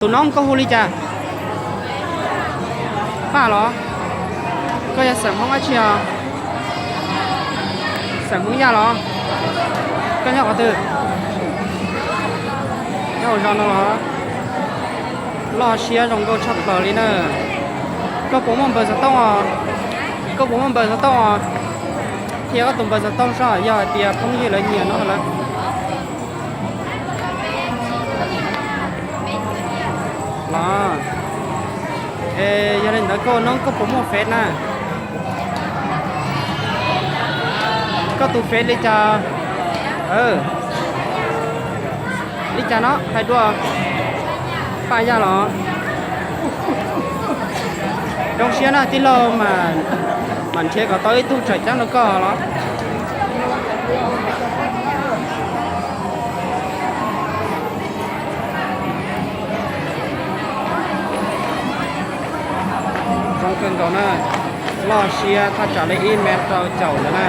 Tus noob koj hu li cas? Paj los? Koj yog xeem Hmoob dab tsi os? Xeem Hmoob Yaj los? Koj nyob qhov twg? Nyob hauv zos no los? Loj siab zoo nkauj tshaj plaws li na. Koj puas muaj npawb xov tooj os? Koj puas muaj npawb xov tooj os? Qhia koj tus npawb xov tooj soj yog hais tias phooj ywg lawv nyiam no lawm. Los, es yog li ntawd koj noob koj puas muaj Face na? Koj tus Face li cas? Li cas no hais dua? Paj Yaj los? Zoo siab na tij laug, mas nrhiav kom tau ib tug tseem ceeb rau koj los. Zoo kawg nkaus na, loj siab thaj tsam li ib mev rau caum ntawd na.